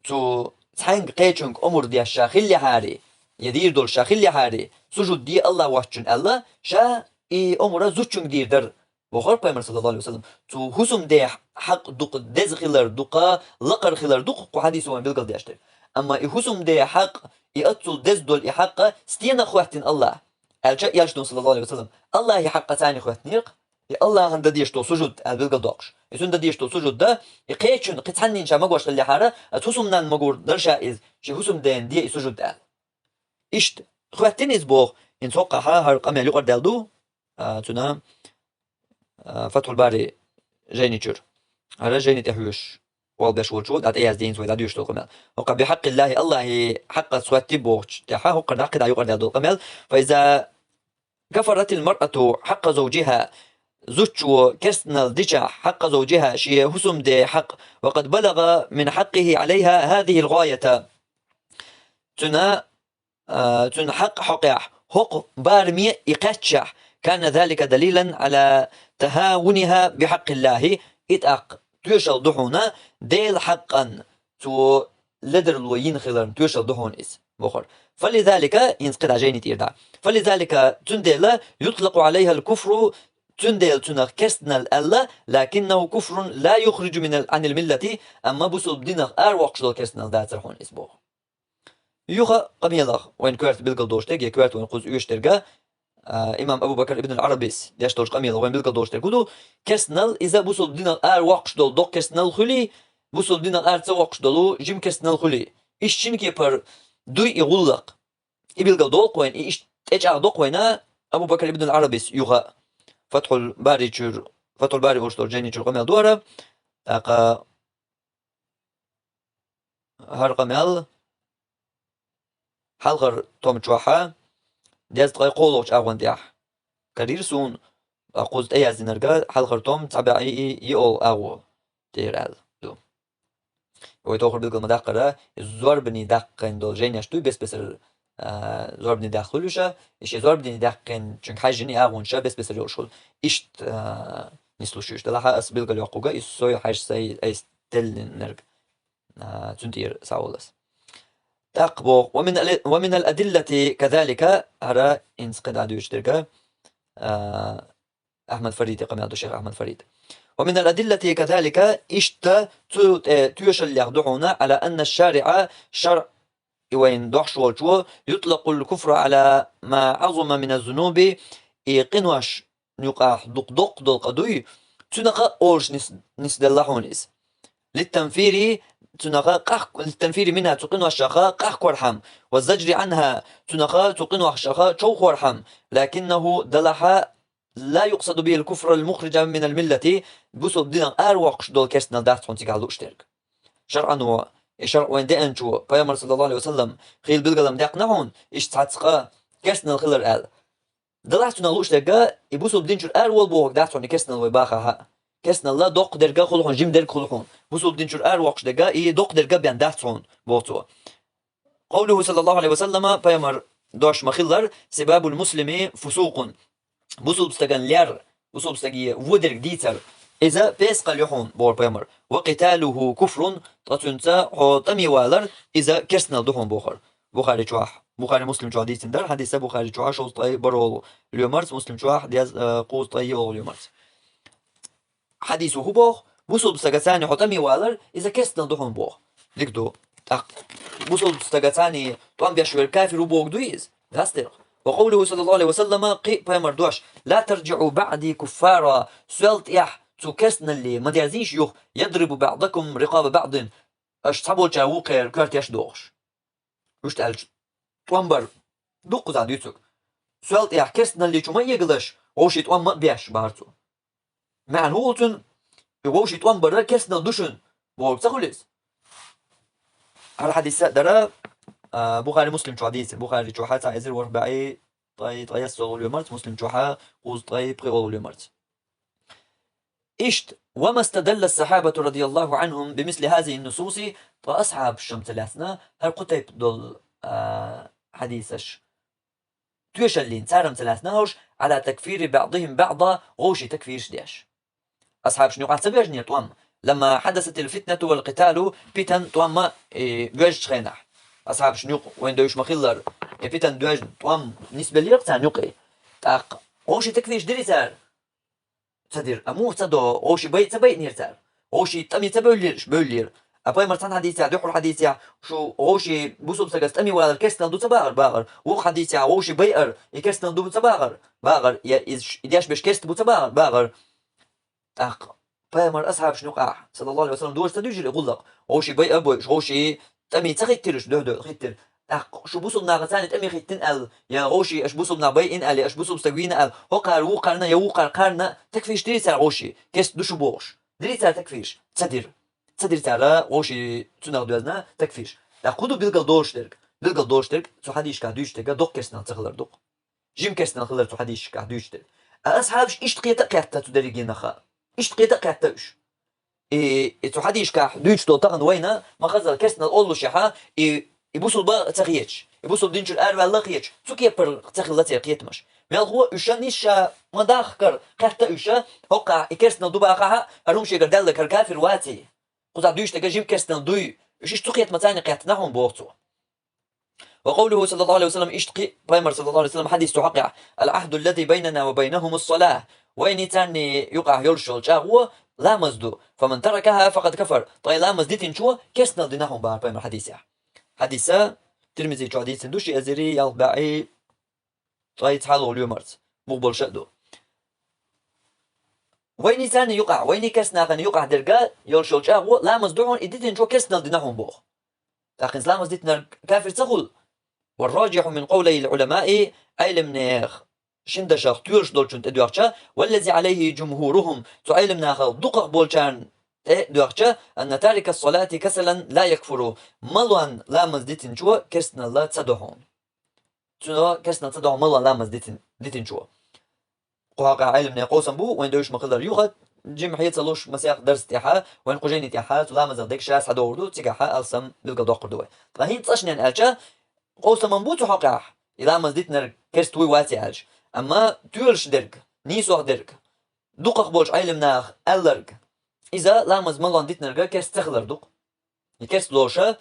Цу цхьаьнга кхечуьнга омра деш ша хиллехьара, я дийр долуш ша хиллехьара, сужуд де Аллахь воцчунна аьлла, ша и омра зудчуьнга дийр дара, бохура пайхамар, саллаллаху Ӏалайхи ва саллам. Цу хӀусамден хьакъ дукха деза хилар, дукха лакхара хилар ду кху хьадисо вайн билгалдеш дерг. Амма и хӀусамден хьакъ, и оццул деза долу и хьакъ стенах хоьттина Аллахь? Аьлча, элчано, саллаллаху Ӏалайхи ва саллам, Аллахьи хьакъа царна хоьттинера-кх, и Аллахьан дан дезаш долу сужуд аьлла билгалдоккхуш. И цунна дан дезаш долу сужуд дан, и кхечунна, кхин цхьаннена ша магош хиллехьара, аса хӀусамнанна магор дара ша иза, шен хӀусамдена де и сужуд аьлла. Иштта, хоьттина иза боху, хӀинца хӀокхахь хӀара къамел юкъардаьлла ду, а, цуьнан, а, Фатхьул Бари жайни чуьра. ХӀара жайни тӀехь вуьйш, олу беш волчо, дӀа тӀеяздийна вай дӀадоьшуш долу къамел. ХӀокхахь бихьакъиллахи, Аллахьи хьакъаца хоьттий бохучу тӀехь, хӀокхара дӀаккхидӀа юкъардаьлла долу къамел. Фа иза кафаратил маръату хьакъа завжиха, зудчо керстанал дичахь, хьакъа завжиха, шен хӀусамден хьакъ, ва къад балагӀа мин хьакъихи Ӏалайха хазихил гӀоята. Цуьнан, а, цуьнан хьакъ хьокъехь, хӀокху бараме и кхаьччахь, кана залика далилан Ӏала тахавуниха бихьакъиллахи, и тӀаккха тоьшалла ду хьуна, Делан хьакъан цо ледарло йина хиларна тоьшалла ду хьуна иза, бохура. Фализалика, хӀинца кхидӀа жайни тӀера дӀа. Фализалика, цундела, ютлакъу Ӏалайхал куфру, цундела цунах керстанал аьлла, лакиннаху куфрун ла юхрижу минал, Ӏанил миллати, амма бусулба динах аравоккхуш долу керстанал дацара хьуна иза боху. Юха къамелах вайн коьрта билгалдолуш дерг, я коьрта вайн кхуза оьшуш дерг, а, имам Абу Бакр ибн ал-Ӏарабис деш долчу къамелах вайн билгалдолуш дерг хӀун ду? Керстанал иза бусулба динах аравоккхуш долу доккха керстанал хуьлий, бусулба динах ара ца воккхуш долу жима керстанал хуьлий. Иштта шина кепара дуй и гӀуллакх. И билгалдоккху вайна, и иштта тӀечӀагӀдоккху вайна Абу Бакр ибн ал-Ӏарабис юха Фатхьул Бари чуьра, Фатхьул Бари олуш долчу жайни чуьра къамел ду хӀара. ТӀаккха хӀара къамел хьалхара том чохь дезткъе кхоалгӀачу агӀон тӀехь карийра суна, а кхуза тӀеяздинарг хьалхара том цхьа бӀе и йолу агӀо тӀера аьлла ду. Вай тохара билгал ма даккхара, и зорбане даьккхина долу жайнаш дуй, бес-бесара, а, зорбане даьккхина хуьлуш, и шен зорбане даьккхинчуьнга хьаьжжина и агӀонаш бес-бесара йолуш хуьлу. Иштта, а, нислуш ю уьш. Делахь ас билгал йоккхуьйту, и сой хьаьжа сай айса теллинарг, а, цуьнан тӀера схьаволу ас. ТӀаккха боху: «Ва мин али-, ва минал адиллати казалика», хӀара хӀинца кхидӀа дуьйцуш дерг, а, Ахьмад Фариди къамел ду, шайх Ахьмад Фарид. «Ва минал адиллати казалика», иштта цу тӀе тоьшаллех ду хьуна, «Ӏала анна шариӀа», шарӀ, и вайна дохьуш волчо, «ютлакъул куфра Ӏала ма Ӏазума мина зунуби», и къиношна юкъахь дукха доккха долу къа дуй, цуьнах а олуш нис-, нисделла хьуна иза. للتنفير, цуьнах къах-, للتنفير منها, цу къиношах къахкорхьама, والزجر عنها, цуьнах, цу къиношах човхорхьама, لكنه دلح لا يقصد به الكفر المخرج من الملة, бусулба динах аравоккхуш долу керстанал дац хьуна цигахь лууш дерг. ШарӀано, и шарӀ вайн деанчо, пайхамар, саллаллаху Ӏалайхи ва саллам, хийла билгалам даьккхина хьуна, иштта цхьацца къа керстанал хилар аьлла. Делахь цунах лууш дерг, и бусулба дин чуьра араволу бохург дац хьуна и керстанал вай бахахь а. Керстанал доккха дерг а хуьлу хьуна, жима дерг а хуьлу хьуна. Бусулба дин чуьра аравоккхуш дерг, и доккха дерг а бен дац хьуна, боху цо. قوله صلى الله عليه وسلم, пайхамар дош ма-хиллара, سباب المسلم فسوق. Бусулба стагана лер, бусулба стаге вон дерг дийцар, иза песакъалла ю хьуна, бохура пайхамар. وقتاله كفر, ткъа цуьнца хьо тӀаме валар, иза керстанал ду хьуна, бохура. Бухари чохь, Бухари, Муслим чохь дийцина дара хьадис, Бухари чохь шовзткъе бархӀолгӀа лоьмарца, Муслим чохь дез-, э, кхузткъе йоьалгӀа лоьмарца. Хьадисо хӀун боху? Бусулба стагаца хьо тӀаме валар, иза керстанал ду хьуна, боху. Дика ду. ТӀаккха бусулба стагаца тӀом беш верг кафир ву бохург дуй иза? Дац дерг. وقوله صلى الله عليه وسلم, кхин а пайхамар дош: لا ترجعوا بعدي كفارا, сол тӀехь цу керстаналле ма дерзийша юха, يضرب بعضكم رقاب بعض, аша цхьаболчара вукхеран коьртеш дохуш. Иштта аьлча, тӀом бар дуккхуза дуьйцург. Сол тӀехь керстаналле чу ма эгалаш, вовшийн тӀом ма а беш, бахара цо. МаьӀна хӀун хуьлу цуьнан, и вовшийн тӀом бар керстанал ду шуна, бохург ца хуьлу иза? ХӀара хьадис а дара, а, Бухари, Муслим чохь дийцина, Бухари чохь цхьа эзар ворхӀ бӀе ткъе, ткъе ялхалгӀа лоьмарца, Муслим чохь кхузткъе пхоьалгӀа лоьмарца. Иштта, وما استدل الصحابة رضي الله عنهم بمثل هذه النصوص, ткъа асхьабаш-м ца лаьцна, хӀара кху тайпа долу, а, хьадисаш. Тоьшаллина, цара-м ца лаьцна хӀорш, على تكفير بعضهم بعضا, вовшийн такфираш деш. Асхьабашна юкъахь ца боьжнера тӀом, لما حدثت الفتنة والقتال, питан, тӀом а, э, боьжначу хенахь. Асхьабашна юкъа вайн девзаш ма-хиллара, и питан доьжна тӀом нисбеллера царна юкъе. ТӀаккха вовшийн такфираш дирий цара? Ца дира. А муха ца до? Вовшийн байъа ца байъинера цара? Вовшийн тӀаме ца бевллера уьш? Бевллера. А пайхамар цхьана хьадисехь, дуьххьара хьадисехь, шу вовшийн бусулба стагаца тӀаме валар керстанал ду ца бахара? Бахара. Вукху хьадисехь, вовшийн байар и керстанал ду ца бахара? Бахара. Я иза ш-, и деш берш керста бу ца бахара? Бахара. ТӀаккха пайхамар асхьабашна юкъахь, саллаллаху Ӏалайхи ва саллам, доша ца дуьйжира и гӀуллакх? Вовшийн байъа а бойуш, вовшийн тӀаме ца хӀиттира уьш, дуьхь-дуьхьа хӀиттира. ТӀаккха шу бусулба нахаца тӀаме хӀиттина аьлла, я вовшийн аша бусулба нах байъина аьлла, я аша бусулба стаг вийна аьлла, хӀокхара, вукхарна, я вукхара кхарна такфираш дирий цара вовшийн, керста ду шу бохуш? Дирий цара такфираш? Ца дира. Ца дира цара вовшийн цунах доьзна такфираш. ТӀаккха хӀун ду билгал долуш дерг? Билгал долуш дерг, цу хьадисашкахь дуьйцуш дерг доккха керстанал ца хилар ду-кх. Жима керстанал хилар цу хьадисашкахь дуьйцуш дерг. А асхьабаш иштта кхета а кхетта цу дерригенах а. Иштта кхета а кхетта уьш. И, и цу хьадисашкахь дуьйцуш долу тахана вайна, ма-хаззал, керстанал оллушехь, и, и бусулба а ца хеташ, и бусулба дин чуьра араваьлла а хеташ, цу кепара ца хилла церан кхетамаш. Мелхо а уьш нийса ша ма-дахкара кхетта уьш, хӀокхахь и керстанал ду бахахь а, хӀара хӀума шегара даьлларг хӀара кафир ваций? Кхузахь дуьйцуш дерг жима керстанал дуй? Уьш иштта цу кхетамаца тӀакхетта нах хьуна, боху цо. وقوله صلى الله عليه وسلم, иштта кхин а пайхамар, саллаллаху Ӏалайхи ва саллам, хьадис цу хьокъехь: العهد الذي بيننا وبينهم الصلاة. Вайний царний юкъахь йолуш йолу чӀагӀо ламаз ду. فمن تركها فقد كفر. Ткъа и ламаз дитинчо керстанал дина хьуна, бахара пайхамар хьадисехь. Хьадис Тирмизи чохь дийцина ду, ши эзар ялх бӀе ткъе цхьалгӀа лоьмарца. Муха болуш а ду. Вайний царний юкъахь, вайний керстанахана юкъахь дерг йолуш йолу чӀагӀо ламаз ду хьуна, и дитинчо керстанал дина хьуна, боху. ТӀаккха иза ламаз дитинарг кафир ца хуьлу? والراجح من قولي العلماء, Ӏеламнех шина дашах тоьлуш долчун тӀе доьхча, والذي عليه جمهورهم, цу Ӏеламнахал дукхах болчарна тӀе доьхча, أن تارك الصلاة كسلا لا يكفر, малон ламаз дитинчо керстаналла ца до хьуна. Цуьнан керстанал ца до хьуна малон ламаз дитин-, дитинчо. Кху хьокъехь Ӏеламнех къовсам бу, вайн девзаш ма-хиллара, юха, жимма хье ца луш, масех дарс тӀехьа, вайн кху жайни тӀехьа, цу ламазах дерг ша схьадогӀур ду, цигахьа алсам билгал доккхур ду вай. Ткъа хӀинца цӀашнен аьлча, къовсам-м бу цу хьокъехь, и ламаз дитинарг керста вуй ваций аьлча. Амма тоьлуш дерг, нийсох дерг, дукхах болчу Ӏеламнаха аьлларг, иза ламаз малон дитинарг керста ца хилар ду-кх. И керста лоша,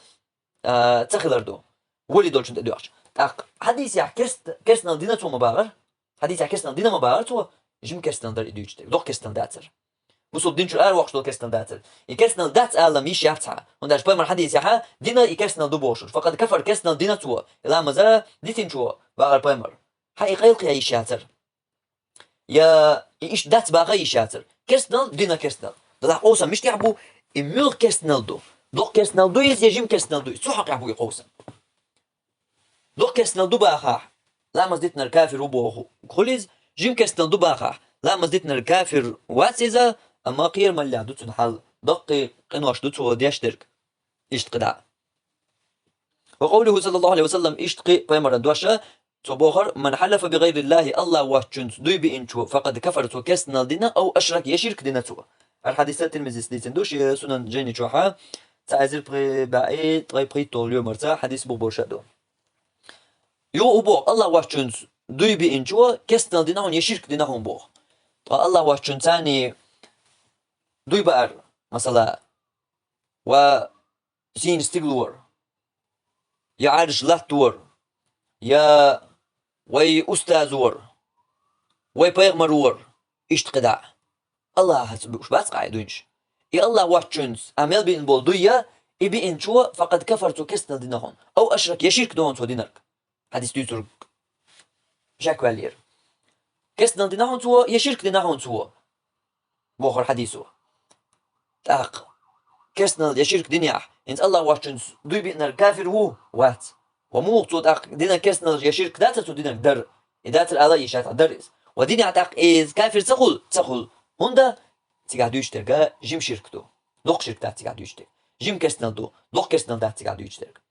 а, ца хилар ду. Вали долчун тӀе доьхча. ТӀаккха хьадисехь керст-, керстанал дина цо ма бахара. Хьадисехь керстанал дина ма бахара цо. Жима керстанал дара и дуьйцуш дерг. Доккха керстанал дацара. Бусулба дин чуьра аравоккхуш долу керстанал дацара. И керстанал дац ала-м йиш яц хьан. ХӀунда аьлча пайхамар хьадисехь дина и керстанал ду бохуш. فقد كفر, керстанал дина цо. И ламаза дитинчо, бахара пайхамар. Хьан и къайлакхе йиш яцара. я и иштта дац баха йиш яцар. Керстанал, дина керстанал. Далахь къовсам миштехь бу, и муьлха керстанал ду? Доккха керстанал ду иза, я жима керстанал ду иза? Цу хьокъехь бу и къовсам. Доккха керстанал ду бахахь, ламаз дитинарг кафир ву бохург хуьлу иза, жима керстанал ду бахахь, ламаз дитинарг кафир вац иза, амма кхерамаллехь ду цуьнан хьал, даккхий къинош ду цо деш дерг. Иштта кхидӀа. Ва къовлуху, саллаллаху Ӏалайхи ва саллам, иштта кхин пайхамаран дош, цо бохура: «Ман хьалафа би гӀайриллахи», Аллах воцчуьнца дуй биъинчо, «факъад кафара», цо керстанал дина, «ав ашрак», я ширк дина цо. ХӀара хьадис Тирмизис дийцина ду шен Сунан жайни чохь, цхьа эзар пхи бӀе ткъе пхийтталгӀа лоьмарца хьадис бухболуш а ду. Юха боху, Аллах воцчуьнца дуй биъинчо керстанал дина хьуна я ширк дина хьуна боху. Ткъа Аллах воцчуьнца дуй баар, масала, ва сийна стигалора, я Ӏараш латтора, я вай устазора, вай пайхамарора, иштта кхидӀа. Аллахьаца бууш бац къа и дуйнаш. И Аллах воцчуьнца а мел биъна болу дуй я, и биъинчо, «факъад кафара», цо керстанал дина хьуна. «Ав ашрак», я ширк ду хьуна цо динарг. Хьадис дуьйцург шек ваьллера. Керстанал дина хьуна цо, я ширк дина хьуна цо, бохура хьадисо. ТӀаккха керстанал я ширк динехь, хӀинца Аллах воцчуьнца дуй биънарг кафир ву? Вац. Ва муха цо тӀаккха дина керстанал я ширк дацара цо динарг? Дара. И дацара ала а йиш яц, дара иза. Ва динехь тӀаккха иза кафир ца хуьлу? Ца хуьлу. ХӀунда? Цигахь дуьйцуш дерг жима ширк ду. Доккха ширк дац цигахь дуьйцуш дерг. Жима керстанал ду, доккха керстанал дац цигахь дуьйцуш дерг.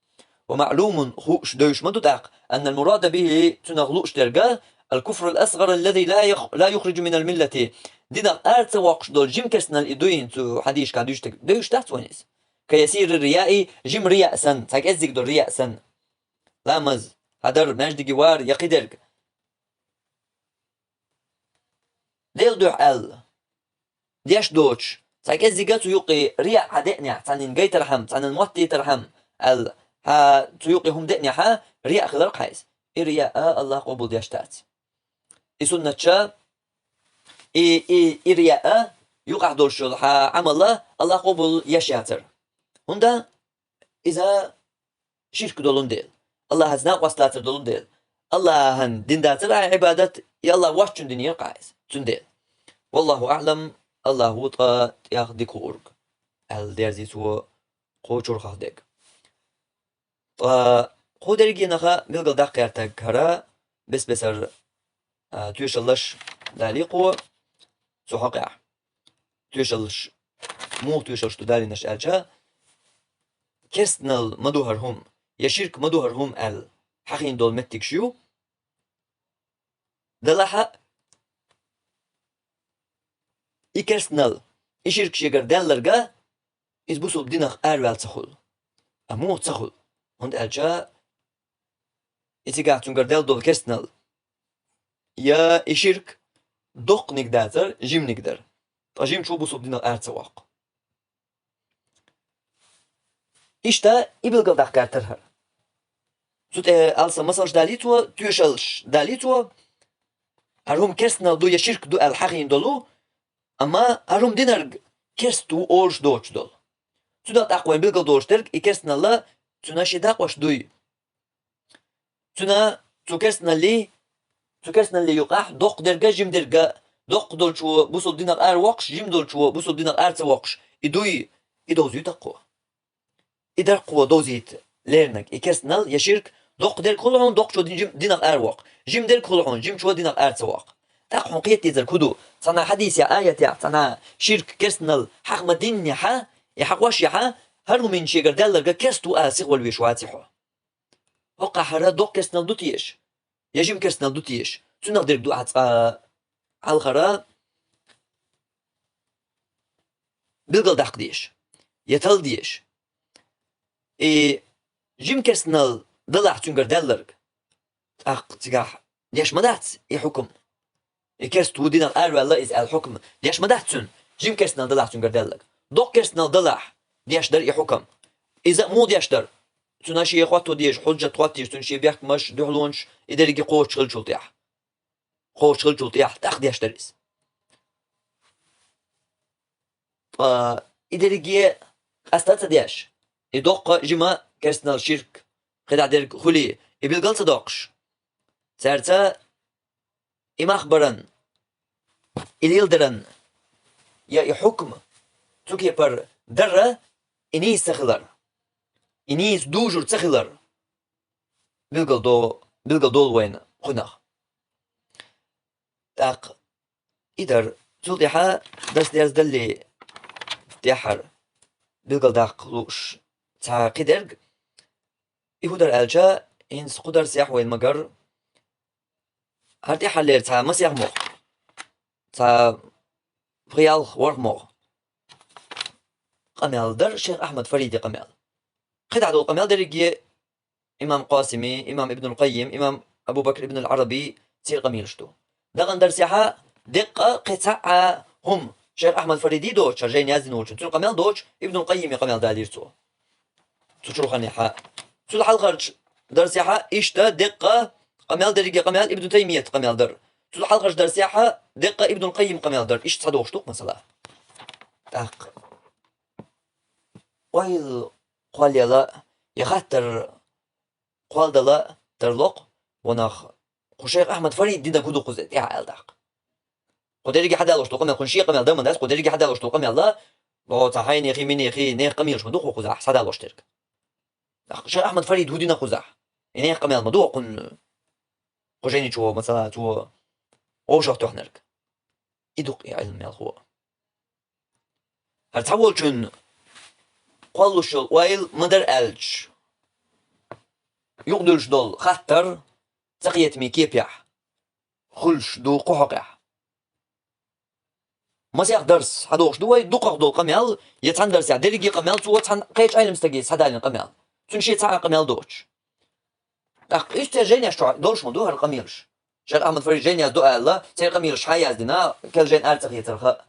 Ва маълумун, хууш, девзаш ма ду тӀаккха, аннал мурада бихи, цунах лууш дерг, аль-куфрул асгӀар аллази ла юх-, ла юхриджу минал миллати, динах ара ца воккхуш долу жима керстанал и дуй хӀинца цу хьадисашкахь дуьйцуш дерг. Девзаш дац вайна иза. Ка ясири рияи, жима рияъ санна, цхьа кӀеззиг долу рияъ санна. Ламаз, хьадар, маьждиге вар, я кхидерг. Делан дуьхьа аьлла, деш доцуш, цхьа кӀеззиг а цу юккъе рияъ хьан деънехь, цхьаннан гайтархьама, цхьаннан мотт дитархьама аьлла, хьан цу юккъе хӀума деънехь, рияъ хиларх хьайса. И рияъ а Аллах къобал деш дац. И суннаташ а, и, и, и рияъ а, юкъахь долуш йолу хьан Ӏамал а Аллах къобал еш яцара. ХӀунда? Иза ширк долун дела, Аллахьаца накъост лацар долун дела, Аллахьан дина дацара ахь Ӏибадат, и Аллах воцчун динера-кх иза, цундела. Валлаху аълам, Аллах ву ткъа тӀех дика хуург, аьлла дерзий цо кху чурхах дерг. Ткъа кху дерриге наха билггал даккха гӀертарг хӀара, бес-бесара а, тоьшаллаш далий кхо цу хьокъехь. Тоьшаллаш, муха тоьшаллаш ду далийнарш аьлча, керстанал ма ду хӀара хӀума, я ширк ма ду хӀара хӀума аьлла, хьахийна долу меттигаш ю. Делахь а, и керстанал, и ширк шегара даьлларг а, иза бусулба динах араваьлла ца хуьлу. А муха ца хуьлу? ХӀунда аьлча, и цигахь цуьнгара даьлла долу керстанал, я и ширк доккханиг дацара, жиманиг дара. Ткъа жимачо бусулба динах ара ца воккху. Иштта и билггал даккха гӀертара хӀара. Цу тӀе алсам масалш далий цо, тоьшаллаш далий цо, хӀара хӀума керстанал ду я ширк ду аьлла хьахийна долу, амма хӀара хӀума динарг керста ву олуш доцуш долу. Цунах тӀаккха вайн билггал долуш дерг и керстанал а, цуьнан ши дакъош дуй. Цуьнан цу керстаналлий, цу керстаналлий юкъахь доккха дерг а, жима дерг а, доккха долчо бусулба динах ара воккхуш, жима долчо бусулба динах ара ца воккхуш, и дуй, и довзуьйту-кх кхо. И дара-кх кхо довзийта леринарг, и керстанал я ширк, доккха дерг хуьлу хьуна, доккхачо дин-, жим-, динах ара воккху, жима дерг хуьлу хьуна, жимачо динах ара ца воккху. ТӀаккха хьуна кхета дезарг хӀун ду? Цхьана хьадисехь, аятехь, цхьана ширк, керстанал хьаха ма-диннехь, и хьакъош яхь, хӀара хӀума шегара даьлларг а керста ву ала сихвала веш ваций хьо? ХӀокхахь хӀара доккха керстанал ду теша, я жима керстанал ду теша? Цунах дерг ду ахь цкъа хьалхара билггал даккха дезаш, я талла дезаш. И жима керстанал далахь цуьнгара даьлларг, тӀаккха цигахь деш ма дац и хьукам. И керста ву, динах араваьлла иза аьлла хьукам деш ма дац цуьнан, жима керстанал далахь цуьнгара даьлларг. Доккха керстанал далахь деш дара и хьукам. Иза а муха деш дара? Цуьнан шен хӀотто дезаш, хьужжат хӀоттийша, цуьнан шен бехкамаш, дуьхьалонаш, и дерриге кхочуш хиллачул тӀаьхьа. Кхочуш хиллачул тӀаьхьа тӀаккха деш дара иза. Ткъа и дерриге къаста а ца деш, и доккха, жима керстанал, ширк, кхидӀа дерг хуьлий, и билгал а ца доккхуш, цаьрца и мах баран, и леладаран, я и хьукм, цу кепара дар, и нийса ца хилар, и нийса дужур ца хилар билгал до-, билгал долу вайна кхунах. ТӀаккха и дар, цул тӀаьхьа дарс дерзадалле тӀаьххьара билгал даккха лууш цхьа кхидерг, и хӀун дара аьлча, хӀинца кху дарсехь вайна магар, хӀара тӀаьххьарлера цхьа масех мохк, цхьа пхи-ялх, ворхӀ мохк къамел дара шайх Ахьмад Фариди къамел. КхидӀа долу къамел дерриге имам Къасими, имам Ибнул Къаййим, имам Абу Бакр ибн ал-Араби, церан къамелаш ду. Дахана дарсехьа деккъа кхин цхьа а хӀума шайх Ахьмад Фариди доцуш, хӀара жайна яздина волчун, цуьнан къамел доцуш, Ибнул Къаййими къамел далийра цо цу чурханехьа. Цул хьалхарчу дарсехьа иштта деккъа къамел дерриге къамел Ибн Таймият къамел дара. Цул хьалхарчу дарсехьа деккъа Ибнул Къаййим къамел дара. Иштта цхьа догӀуш ду-кх, масала. ТӀаккха ойла кхоллаяла, я хаттар кхолладала тарло-кх ванах, кху шайх Ахьмад Фарид динарг хӀун ду кхуза тӀехьа аьлла даккха. Кху дерриге хьадалош долу къамел, кхуьнан шен къамел дан ма дац, кху дерриге хьадалош долу къамел, о, цхьа хьайнехи, минехи, нехан къамелаш ма ду кху кхузахь схьадалош дерг. Ахь, шайх Ахьмад Фарид хӀун дина кхузахь? И нехан къамел ма ду кхунна, кху жайни чу, масала, цо вовшах тоьхнарг. И ду-кх и Ӏилма мелхо. ХӀара цхьаволчун кхоллалуш йолу ойла ма-дарра аьлча, юкъадуьллуш долу хаттар цакхетаме кепехь хуьлуш ду кху хьокъехь. Масех дарс хьадогӀуш ду вай, дукхах долу къамел, я цхьана дарсехь дерриге къамел, цо цхьана кхечу Ӏелам стаге схьадаллина къамел. Цуьнан шен цхьа а къамел доцуш. ТӀаккха уьш церан жайнеш чохь долуш ма ду хӀара къамелаш. Шайх Ахьмад Фарид жайна яздо аьлла, церан къамелаш хьан яздина, кхел жайна ара ца хецарх а,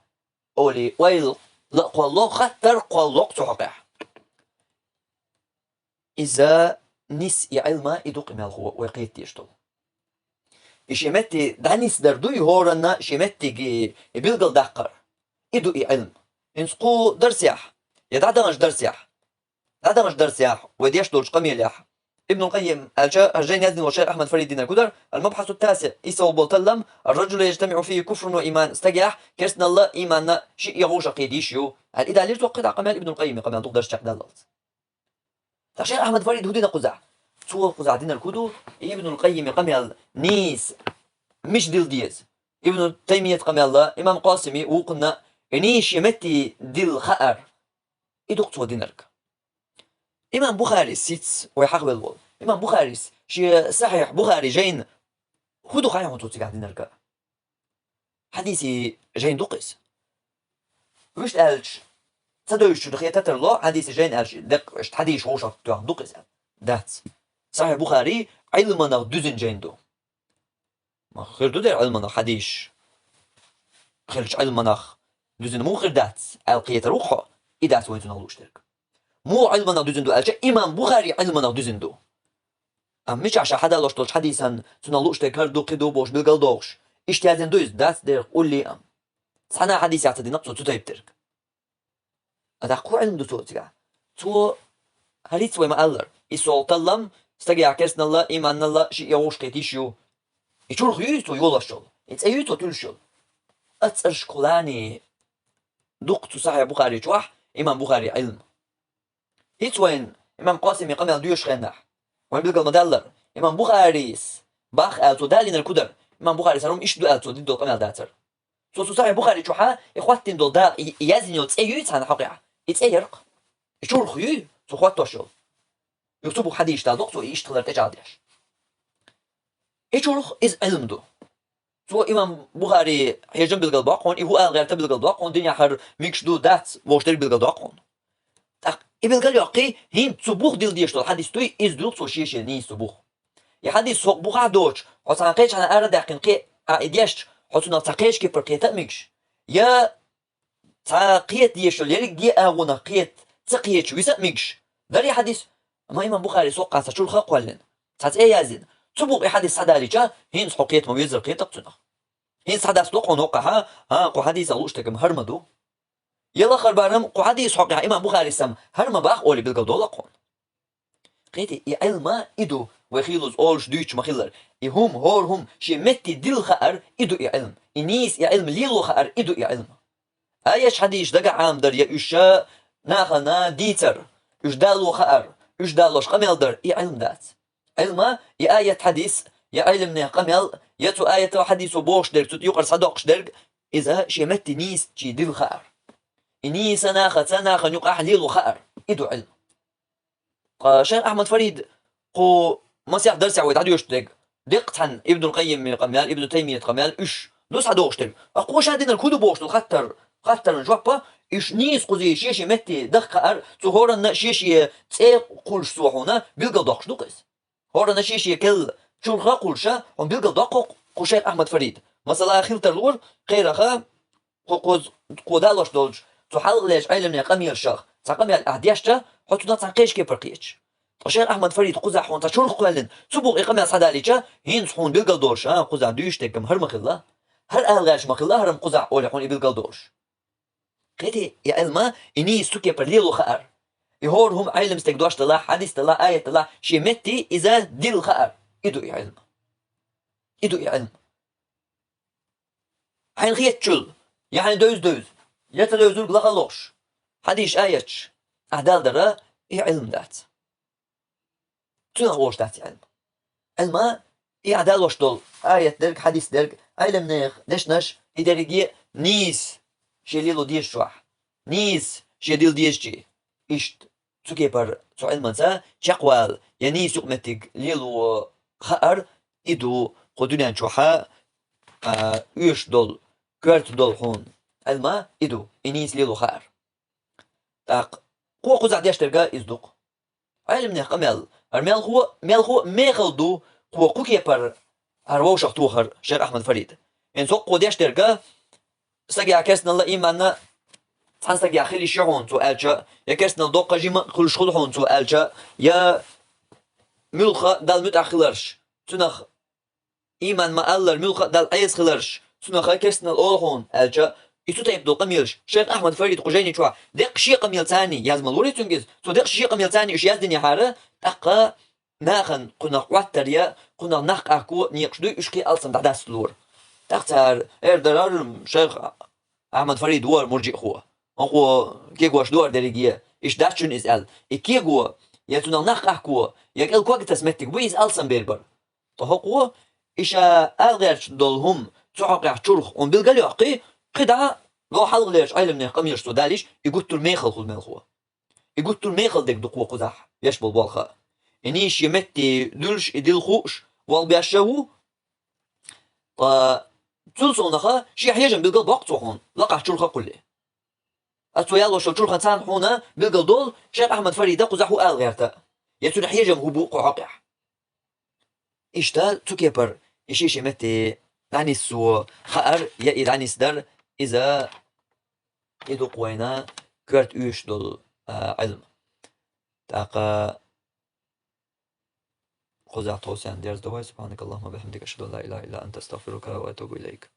олий, ойла а кхолло, хаттар а кхолло-кх цу хьокъехь. Иза нис и Ӏилма, и ду-кх и мелхо вай кхетадеш долу. И шен метте дӀанисдар ду и хӀоранна шен меттиге и билгалдаккхар. И ду и Ӏилма. ХӀинца кху дарсехь, я дӀадаханчу дарсехь, дӀадаханчу дарсехь вай деш долчу къамелехь, Ибнул Къаййим аьлча, хӀара жайна яздина волу шайх Ахьмад Фарид динарг хӀун дара, ал-мабхьасу ттасиӀ, иссалгӀа болу таллам, ар-раджулу яжтамиӀу фийхи куфрун ва иман, стагехь керстаналла а, иманна а шиъ я вовшах кхетийш ю, аьлла, и далийра цо кхидӀа къамел, Ибнул Къаййими къамел дукха дарс чекхдаллалц. Ткъа шайх Ахьмад Фарид хӀун дина кхузахь? Цо кхузахь динарг хӀун ду? Ибнул Къаййими къамел нийса мича дилла деза, Ибну Таймият къамелла, имам Къасими, вукхунна, и нийса шен метте дилла хаар. И ду-кх цо динарг. Имам Бухарис, сиц вай хьахавелла волу, имам Бухарис шен Сахьихь Бухари жайна хӀун ду хаьий хьуна цо цигахь динарг? Хьадиси жайна ду-кх иза. Вуьшта аьлча, ца девзачунна хета тарло, хьадиси жайна аьлча, деккъа иштта хьадисаш вовшах тоьхна ду-кх иза. Дац. Сахьихь Бухари Ӏилманах дуьзина жайна ду. Ма хир ду дера Ӏилманах хьадисаш? Хилча Ӏилманах дуьзина муха хир дац аьлла кхетар ву-кх хьо, и дац вайн цунах лууш дерг. Муха Ӏилманах дуьзина ду аьлча, имам Бухари Ӏилманах дуьзина ду. Амма мичахь ша хьадалош долчу хьадисан цунах лууш дерг хӀара ду, кхин ду бохуш билгал дохуш, иштта яздина ду иза? Дац дера уллий а. Цхьана а хьадисехь ца дина-кх цо цу тайпа дерг. А тӀаккха хӀун Ӏилма ду цо цигахь? Цо, хӀарица вай ма-аллара, иссалгӀа таллам, стагехь керстаналла, иманналла шиъ я вовшах кхетийш ю. И чурх юй цо йолош йолу? И цӀе юй цо туьллуш йолу? Аса цӀераш кхулани ду-кх цу Сахьихь Бухари чохь имам Бухари Ӏилма. ХӀинца вайн имам Къасими къамел доьшучу хенахь, вайн билгал ма-даллара, имам Бухарис бах аьлла цо далийнарг хӀун дара? Имам Бухарис хӀара хӀума иштта ду аьлла цо дина долу къамел дацара. Цо цу Сахьихь Бухари чохьа и хӀоттийна долу дакъа, и, и яздина йолу цӀе юй цхьана хьокъехь? И цӀе яра-кх. И чурх юй цо хӀоттош йолу? Юха цу бухахь хьадисаш даладо-кх цо и иштта хилар тӀечӀагӀдеш. И чурх иза Ӏилма ду. Цо имам Бухари хьежам билгал доккху хьуна, и хӀун ала гӀерта билгал доккху хьуна, динехь хӀара мегаш ду, дац бохуш дерг билгал доккху хьуна. ТӀаккха и билгал йоккхий, хӀинца цу бух дилла дезаш долу хьадис дуй, иза дуьллу цо шен-шен нийса цу бух. И хьадис хӀокху бухахь доцуш, хьо цхьана кхечу хьана ара а даьккхина, кхин а и дешча, хьо цунах цхьа кхечу кепара кхета а мегаш, я цхьа кхета дезаш йолу ерриге а агӀонах кхета ца кхеташ виса а мегаш дара и хьадис. Амма имам Бухарис хӀокхахь цхьа чурх а кхоьллина, цхьа цӀе а яздина, цу бухахь и хьадис схьадалийча, хӀинца хьо кхета ма везара кхета-кх цунах. ХӀинца схьадасадо-кх хьуна хӀокхахь, хӀан, кху хьадисах лууш дерг-м хӀара ма ду. Я лахара барам, кху хьадисан хьокъехь имам Бухарис-м хӀара ма бах олий билгал долу-кх хьуна. Кхетий, и Ӏилма и ду, вай хийлаза олуш дуьйцуш ма-хиллара. И хӀума, хӀора хӀума шен метте дилла хаар, и ду и Ӏилма. И нийса и Ӏилма лело хаар, и ду и Ӏилма. Аяташ, хьадисаш дагахь Ӏамадар я уьш нахана дийцар, уьш дало хаар, уьш далош къамел дар, и Ӏилма дац. Ӏилма, и аят, хьадис, я Ӏилманех къамел, я цу аято, хьадисо бохуш дерг, цу юкъара схьадоккхуш дерг, иза шен метте нийсачий дилла хаар. И нийса нахаца, нахана юкъахь лело хаар, и ду Ӏилма. Ткъа шайх Ахьмад Фарид кху масех дарсехь вай дӀадоьшуш дерг, деккъа цхьана Ибнул Къаййима къамел, Ибну Таймията къамел, уьш ду схьадохуш дерг. Ткъа кхо ша динарг хӀун ду бохуш долу хаттар, хаттарна жоп, уьш нийса кхузий шен-шен метте дахка хаар, цу хӀоранна шен-шен цӀе кхуллуш цо хьуна билгалдоккхуш ду-кх иза. ХӀоранна шен-шен керла чурх кхуллуш хьуна билгалдоккху кху шайх Ахьмад Фарид. Масала, хила тарлора, кхераха, кху, кху, кхо далош долчу цу хьалхалерчу Ӏилманех къамелашах цхьа къамел ахь дешча, хьо цунах цхьа кхечу кепара кхеташ. Ткъа шайх Ахьмад Фарид кхузахь хьуна цхьа чурх кхоьллина, цу бухахь и къамел схьадалийча, хӀинца хьуна билгалдолуш, а, кхузахь дуьйцуш дерг-м хӀара ма хилла. ХӀара алгӀерташ ма хилла, хӀара-м кхузахь олий хьуна и билгалдолуш. Кхетий, и Ӏилма, и нийса цу кепара лело хаар. И хӀора хӀума Ӏилма стеган дош далахь, хьадис далахь, аят далахь, шен метте иза дилла хаар. И ду и Ӏилма. И ду и Ӏилма. Хьайна хетачул, я хьайна девза-девза, я ца девзарг лаха а лохуш, хьадисаш, аяташ ахь далдара, и Ӏилма дац. Цунах олуш дац и Ӏилма. Ӏилма, и ахь далош долу аят дерг, хьадис дерг, Ӏилманех дешнаш, и дерриге а нийса шен лело дезачохь, нийса шен дилла дезачий. Иштта цу кепара цу Ӏилманца чекхвала, я нийса юкъаметтиг лело хаар, и ду кху дуьнен чохь а, а, оьшуш долу, коьрта долу хьуна Ӏилма, и ду, и нийса лело хаар. ТӀаккха кхо кхузахь деш дерг а иза ду-кх. Ӏилманех къамел, хӀара мелхо, мелхо а мехала ду, кхо кху кепара хӀара вовшах тохар шайх Ахьмад Фарид. ХӀинца хӀокхо деш дерг а, стагехь керстаналла, ийманна цхьана стагехь хила йиш ю хьуна цо аьлча, я керстаналла доккха а, жима а хуьлуш хуьлу хьуна цо аьлча, я муьлхха а Далла муьтӀахь хиларш, цунах ийман ма-аллара, муьлхха а Далла Ӏеса хиларш, цунах керстаналла олу хьуна аьлча, и цу тайпа долу къамелаш шайх Ахьмад Фарид кху жайни чохь деккъа шен къамелца язма лур ю цуьнга иза. Цо деккъа шен къамелца уьш яздинехьара, тӀаккха нахана кхунах Ӏоттар я, кхунах нах къахко некъаш дуй, уьш кхин алсам дӀадасталора. ТӀаккха цара эр дара, шайх Ахьмад Фарид вара муржиъхо. Хьо кегош ду хӀара дерриге, иштта дац шуна иза аьлла. И кего, я цунах нах къахко, я кӀел ког таса меттиг бу иза алсам бер бара. Ткъа хӀокхо, и ша ала гӀерташ долу хӀума цу хьокъехь чурх хьуна билгалйоккхий, кхидӀа а, ло хьалхалерчу Ӏилманех къамелаш цо далийча, и гуттар а мехала хуьлу мелхо. И гуттар а мехала дерг ду кхо кхузахь еш болу болх а. И нийса шен метте дуьллуш, и дилла хууш, болх беш а ву. Ткъа цул совнаха шен хьежам билгал боккху цо хьуна, лакхахь чурх а кхуллий. Аса цо ялош йолу чурханца хьуна билгал долу шайх Ахьмад Фарида кхузахь хӀун ала гӀерта, я цуьнан хьежам хӀун бу кху хьокъехь. Иштта цу кепара и шен-шен метте дӀанисса хаар, я и дӀанисдар, иза и ду-кх вайна коьрта оьшуш долу, а, Ӏилма. ТӀаккха кхузахь тховсян дерза ду вай. سبحانك اللهم وبحمدك، أشهد أن لا إله إلا أنت، أستغفرك وأتوب إليك.